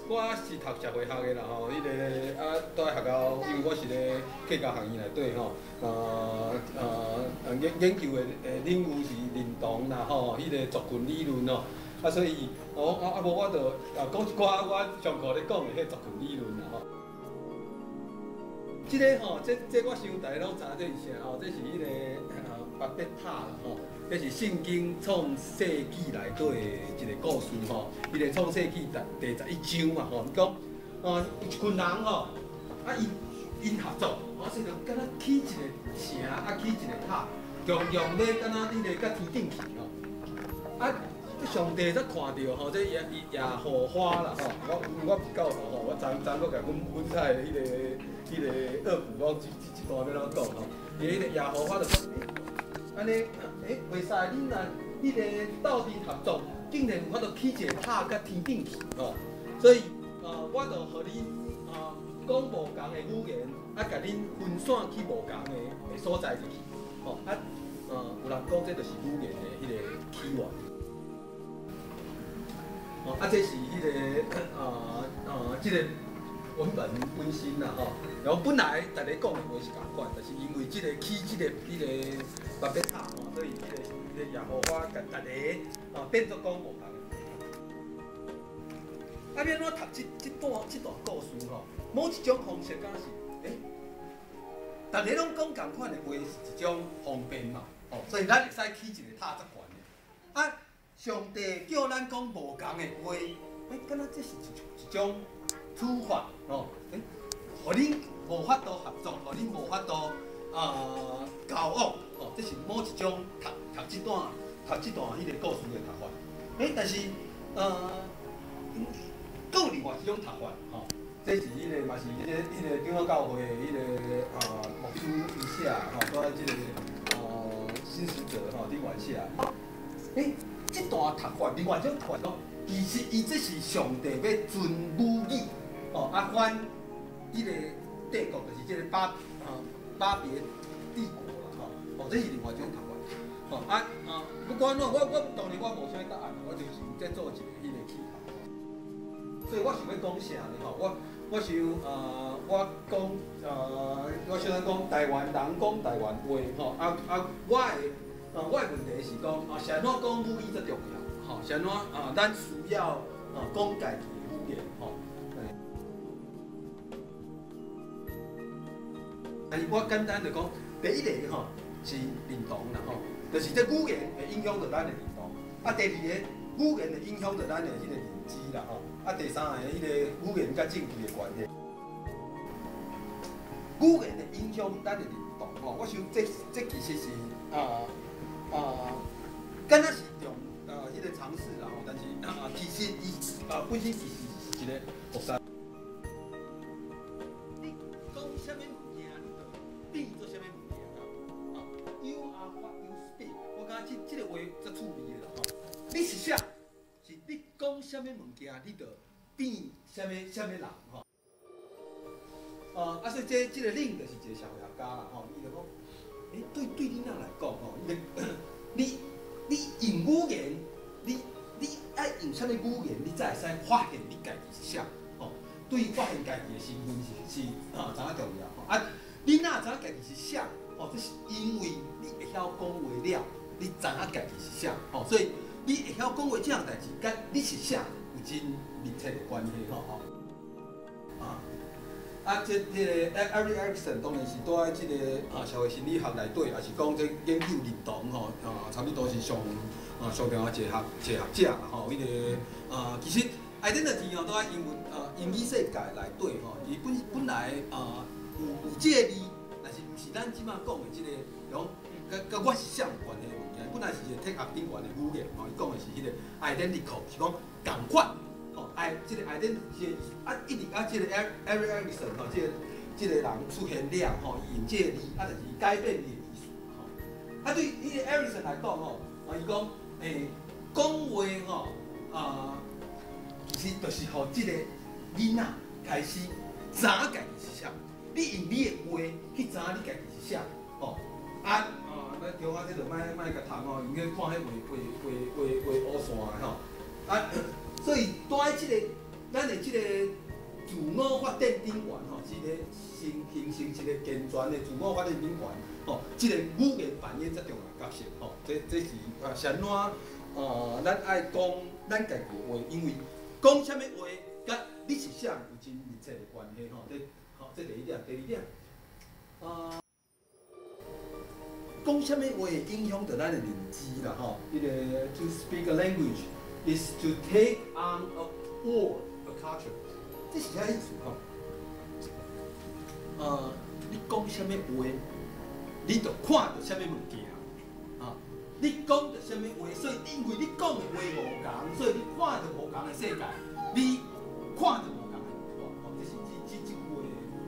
我是讀社會學的啦吼，彼個啊，蹛佇學校，因為我是咧客家學院內底吼，研究的領域是認同啦吼，彼個族群理論吼，啊所以，我啊無我就啊講一寡我上課咧講的彼族群理論啦吼。這个吼，這我想大家攏知影這是啥吼？這是彼個巴別塔啦吼，這是聖經創世記內底的一個故事吼。彼個創世記第11章嘛吼，伊講哦，有一群人吼，啊𪜶𪜶合作，啊所以就敢若起一個城，啊起一個塔，強強咧敢若彼个佮天頂去吼。啊，上帝才看著吼，這耶和華啦吼，我毋是教徒吼，我昨昨閣共阮太的彼个惡補講，這段欲按怎講吼？伊彼個耶和華就講，按呢，袂使，恁若彼个鬥陣合作，竟然有法度起一個塔佮天頂去吼，所以，我就予恁講無仝的語言，啊，共恁分散去無仝的所在入去，吼，啊，有人講這就是語言的彼个起源。哦，啊，這是彼个這個文本本身啦吼。然後本來逐家講的話是仝款，但是因為這個起這個彼個巴別塔吼，所以彼個耶和華共逐家變做講無仝。啊，欲按怎讀這段故事吼？某一種方式敢是，逐家攏講仝款的話是一種方便嘛，吼，所以咱會使起一個塔遮懸的。啊，上帝叫咱講無仝的話，敢若這是一種處罰吼，予恁無法度合作，予恁無法度交往，吼，這是某一種讀這段彼个故事的讀法。但是，閣有另外一種讀法，吼，這是彼个嘛是彼個長老教會的彼個牧師伊寫吼，蹛佇這个新使者吼頂懸寫。這段讀法，另外一種讀法講，其實伊這是上帝欲遵母語，吼，啊反彼个帝國，就是這個巴別帝國啦，吼，哦，這是另外一種讀法，吼，啊啊，不管怎，我當然我無啥答案，我就是在做一个彼個起頭。所以我想欲講啥呢？吼，我想啊，我講啊，我想講台灣人講台灣話，吼，啊啊，我的問題是講啊，是按怎講母語遮重要？吼，是按怎啊？咱需要啊講家己的語言，吼。但是我簡單就講，第一个吼是認同啦，吼，就是這語言會影響著咱的認同。啊，第二个語言會影響著咱的彼个認知啦，吼。啊，第三个彼個語言佮政治的關係，語言會影響咱的認同，吼。我想這其實是敢若是用彼個常識啦，吼，但是啊，其實伊本身其實是一個複雜。你講啥物物件，你就變做啥物物件啊？You are what you speak。我感覺這個話足趣味的啦，吼。你是啥？是你講啥物物件，你就變啥物人吼。啊，所以這個恁就是一個社會學家啦，吼，伊就講，對恁仔來講吼，你用語言，你愛用啥物語言，你才會使發現你家己是啥，吼。對發現家己的身份是知影重要吼。啊，你哪知影家己是啥？吼，這是因為你會曉講話了，你知影家己是啥，吼，所以你會曉講話這項代誌，佮你是啥有真密切的關係吼。啊，這個 Erik Erikson 當然是蹛佇這个社會心理學內底，也是講這研究認同吼，差不多是上重要一個學者啦吼。彼个其實 identity 吼，蹛佇英語世界內底吼，伊本來有這个字，但是毋是咱這擺講的這个，講佮我是啥有關係的物件。本來是一個哲學頂懸的語言吼，伊講的是彼個 identical，是講仝款。吼，愛這個 identity 啊，一直啊，這個 Erik Erikson 吼，這個人出現了吼，伊用這個字，啊，就是改變伊的意思吼。啊，對彼個 Erikson 來講吼，啊，伊講，講話吼，啊，其實就是予這個囡仔開始知影家己是啥，你用你的話去知影你家己是啥，吼。啊，啊，咱中啊，這就莫共讀吼，用去看彼畫畫畫畫畫烏線的吼。啊，所以蹛佇這個咱的這個自我發展頂懸吼，這個先形成一個健全的自我發展頂懸吼，這個語言扮演遮重要角色吼，這是啊，是按怎啊？咱愛講咱家己的話，因為講啥物話，佮你是啥有真密切的關係吼。這吼，這第一點，第二點，啊，講啥物話會影響著咱的認知啦吼。彼個 to speak a language is to take on a world, a culture，這是啥意思吼？你講啥物話，你就看著啥物物件啊？你講著啥物話，所以因為你講的話無仝，所以你看著無仝的世界，你看著無仝的文化。吼，這是這句話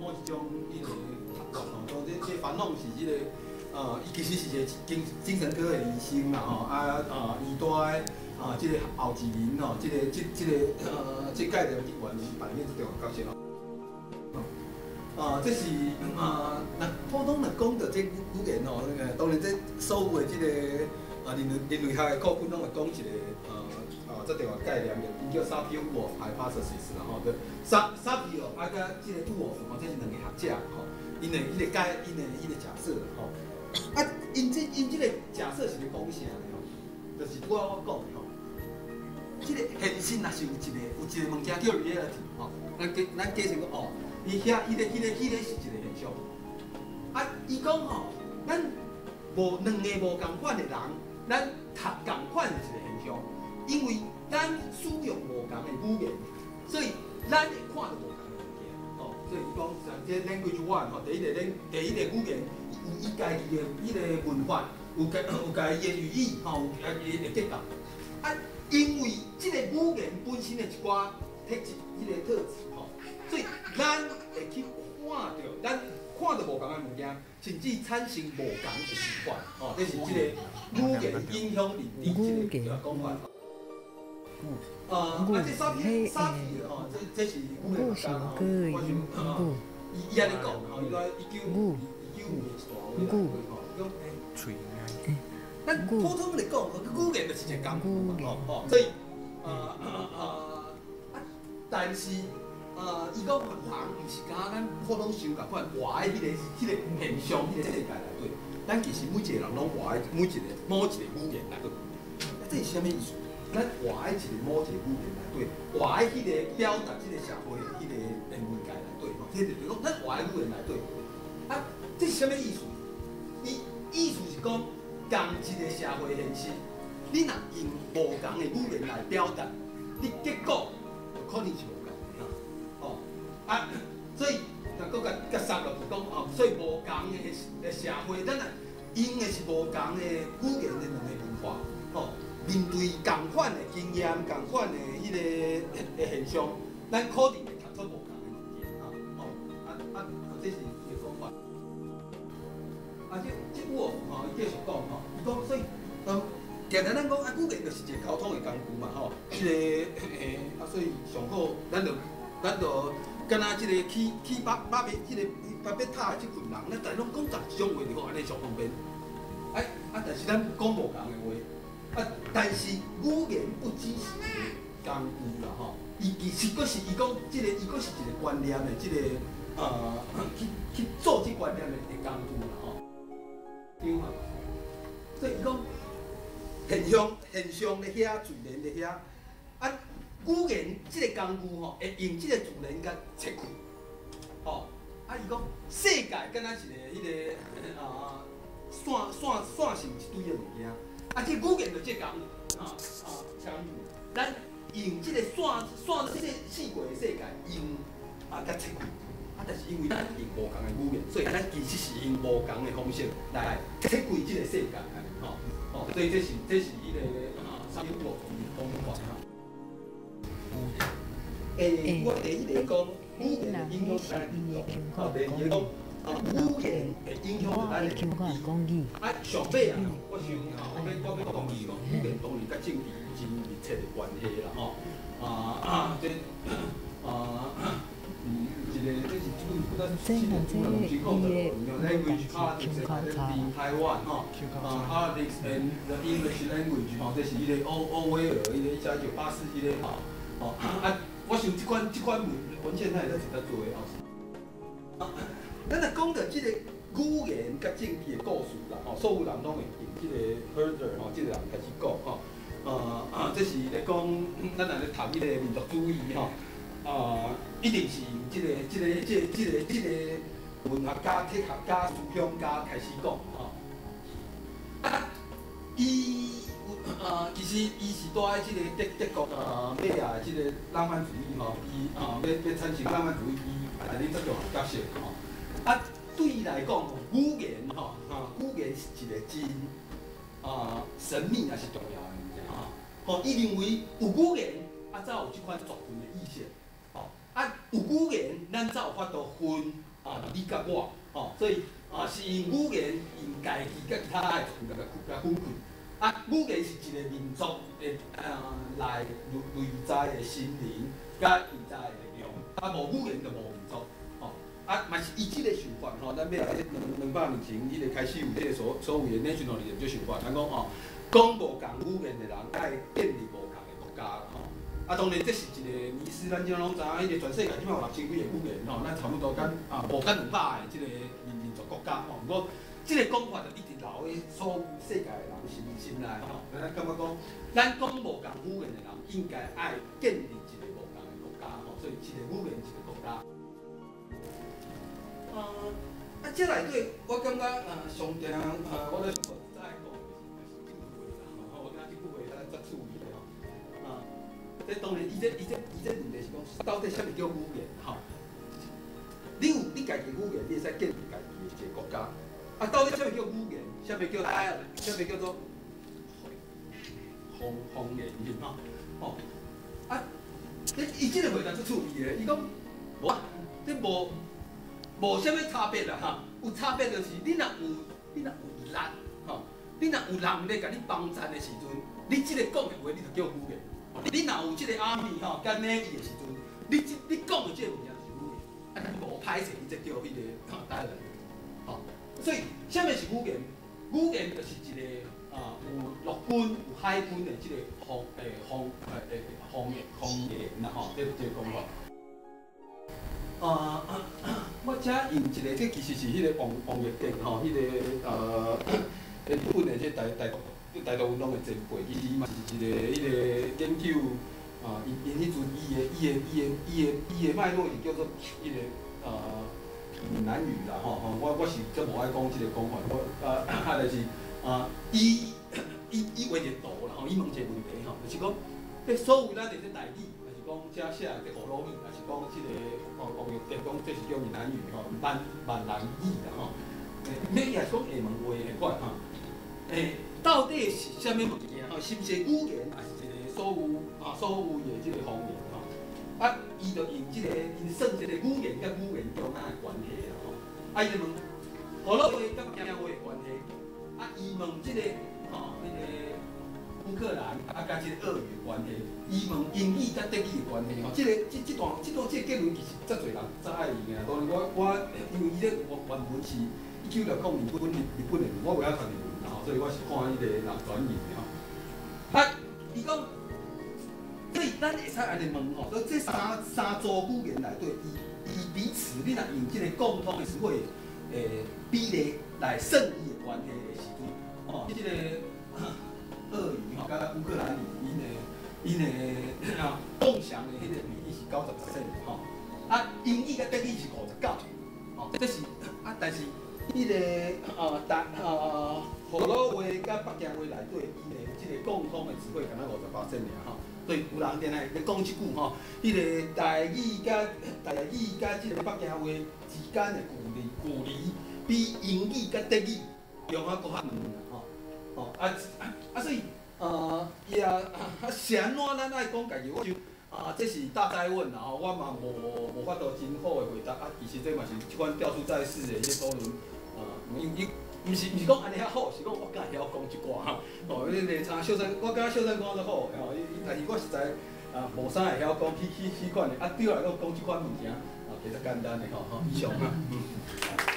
某一種彼個讀吼。當這凡農是這個，伊其實是一個精神科的醫生啦吼，啊，伊蹛啊，這個後殖民吼，這個這這個呃，這概念裡面是扮演最重要角色。啊，這是啊，若普通若講著這語言吼，當然這所有的這個啊人類學的課本攏會講一個遮重要概念，就叫 Sapir-Whorf hypothesis 啦吼，就薩皮爾啊，佮這個伍爾夫吼，這是兩個學者吼，𪜶的彼個概，𪜶的彼個假設吼，啊，𪜶這個假設是咧講啥呢吼？就是拄仔我講的吼，這個現實若是有一個物件叫 reality 吼，咱假設講哦，伊遐，彼個是一個現象。啊，伊講吼，咱無兩个無仝款的人，咱讀仝款的一個現象，因為咱使用無仝的語言，所以咱會看著無仝的物件。吼，所以伊講像這 language one 吼，第一個語言有伊家己的彼個文化，有家己的語義，吼，有家己的結構。啊，因為這個語言本身的一寡特質，彼個特質吼，所以咱會去看著，咱看著無仝的物件，甚至產生無仝的想法，吼，這是這個語言影響認知這個講法。啊，這薩皮爾吼，這是語言學家吼，我想，伊按呢講，吼，伊講1929年一段話吼，伊講咱普通來講，語言就是一個工具嘛，吼吼，所以，啊，但是，伊講人毋是敢咱普通想仝款活佇彼個現象、彼個世界內底，咱其實每一個人攏活佇每一個某一個語言內底。啊，這是啥物意思？咱活佇一個某一個語言內底，活佇彼個表達這個社會的彼個媒介內底，吼，這就是講咱活佇語言內底。啊，這是啥物意思？伊意思是講，仝一個社會現實，你若用無仝的語言來表達，你結果就可能是無仝的，吼。啊，所以若閣共佮捒落去講，哦，所以無仝的社會，咱若用的是無仝的語言的兩個文化，吼，面對仝款的經驗、仝款的彼個的現象，咱可能會讀出無仝的物件，吼，吼，啊，這是伊的講法。啊，這伍爾夫吼，伊繼續講吼，伊講所以，定定咱講啊，語言就是一個溝通的工具嘛，吼，這個啊，所以上好，咱就敢若這個起巴別這個巴別塔的這群人，咱逐家攏講仝一種話就好，按呢上方便。啊，但是咱講無仝的話，啊，但是語言不只是一個工具啦，吼，伊其實閣是伊講這個，伊閣是一個觀念的這個去做這觀念的工具啦，吼。對嘛？所以伊講現象佇遐，自然佇遐，啊，語言這個工具吼，會用這個自然共切開，吼，啊，伊講世界敢若一個彼個啊線線性一堆的物件，啊，這語言就這工具，工具，咱用這個線這個四維的世界用啊共切開，啊，但是因為咱用無仝的語言，所以咱其實是用無仝的方式來切開這個世界，吼，吼，所以這是彼個啊三點五的方法。欸，我第一個講語言會影響咱的認同，吼，第二個講啊語言會影響著咱的認知。啊，上尾啊，我想吼，我欲講是講語言當然佮政治有真密切的關係啦，吼。啊，這啊，一個這是這本這新的主人是講的，language politics in Taiwan 吼，啊，politics and the English language 吼，這是彼個歐威爾彼個1984彼個吼，吼啊。我想這款文獻咱會使一直做的吼。咱若講著這個語言佮政治的故事啦，吼，所有人攏會用這個 Herder 吼，這個人開始講吼。這是咧講，咱若咧讀彼個民族主義吼，一定是用這個文學家、哲學家、思想家開始講吼。啊，伊有啊，其實伊是蹛佇這個德國啊，尾仔這個浪漫主義吼，伊啊欲產生浪漫主義，伊擔任足重要角色吼。啊，對伊來講，語言吼，語言是一個真神秘也是重要的物件吼。吼，伊認為有語言，啊，才有這款族群的意識，吼，啊，有語言，咱才有法度分啊，你佮我，吼，所以啊，是用語言，用家己佮其他的族群共分開。啊，語言是一個民族的內在的心靈佮內在的力量，啊，無語言就無民族，吼，啊，嘛是伊這個想法吼，咱欲來兩百年前，彼個開始有這個所謂的 nationalism 這想法，咱講吼，講無仝語言的人，愛建立無仝的國家吼。啊，當然這是一個迷思，咱這攏知影，彼個全世界這擺有6000幾个語言吼，咱差不多敢啊無敢200個這個民族國家吼。毋過這個講法就一直留佇所有世界的人心內吼。咱感覺講，咱講無仝語言的人，應該愛建立一個無仝的國家吼。所以一個語言一個國家。啊，這內底我感覺啊，上定啊，我咧上早講的是這句話啦吼。我感覺這句話較趣味的吼。啊，這當然，伊這問題是講，到底啥物叫語言吼？你有你家己語言，你會使建立家己的一個國家。啊，到底啥物叫語言？啥物叫 dialect？啥物叫做方言是吼？吼，啊，你伊這個回答足趣味的，伊講無啊，這無啥物差別啦哈，有差別就是你若有力吼，你若有人咧共你幫贊的時陣，你這個講的話你就叫語言。你若有這個 army 吼，佮 navy 的時陣，你講的這個物件就是語言。啊，你無歹勢，你這叫彼個 dialect。吼，所以啥物是語言？語言就是一個啊，有陸軍、有海軍的這個方言啦吼，這個講法。啊，我遮用一個，這其實是彼個王岳德吼，彼個日本的這台獨運動的前輩，其實伊嘛是一個彼個研究啊，伊𪜶彼陣伊的脈絡是叫做彼個閩南語啦吼吼，我是較無愛講這個講法，我啊啊就是啊，伊畫一個圖啦吼，伊問一個問題吼，就是講，這所有咱的這台語，抑是講遮寫的這葫蘆語，抑是講這個王岳德講這是叫閩南語吼，閩南語啦吼，欸，伊也是講廈門話彼款吼，欸，到底是啥物物件吼？是毋是語言，抑是一個所有的這個方言吼？啊，伊就用這個𪜶算這個語言佮語言中間的關係啦吼。啊，伊就問葫蘆話佮北京話的關係，啊，伊問這個吼，彼個烏克蘭啊，佮這個俄語的關係，伊問英語佮德語的關係吼。這個這這段這段這個結論其實足濟人早愛用的。當然我因為伊這原文是1960年日本的文，我袂曉讀日文啦吼，所以我是看彼個人轉譯的吼。啊，伊講，所以咱會使按呢問吼，說這三組語言內底，伊彼此，你若用這個共通的詞彙，比例來算伊的關係的時陣，吼，這個俄語吼，佮烏克蘭語，𪜶的啊共享的彼個比例是90%吼，啊，英語佮德語是59，吼，這是啊，但是彼個啊，台啊，葫蘆話佮北京話內底，伊的這個共通的詞彙，敢若58%爾吼。所以有人定定咧講這句吼，彼個台語佮這個北京話之間的距離，比英語佮德語中啊閣較遠啦吼。吼啊啊，所以伊也啊是按怎咱愛講家己？我就啊，這是大哉問啦吼，我嘛無法度真好的回答啊。其實這嘛是這款調出在世的彼個討論啊，因伊毋是講按呢遐好，是講我敢會曉講這寡吼。哦，你個參小三，我感覺小三講得好吼，伊但是我實在啊無啥會曉講彼款的，啊對我來講講這款物件啊，其實簡單的吼吼，以上啊。嗯。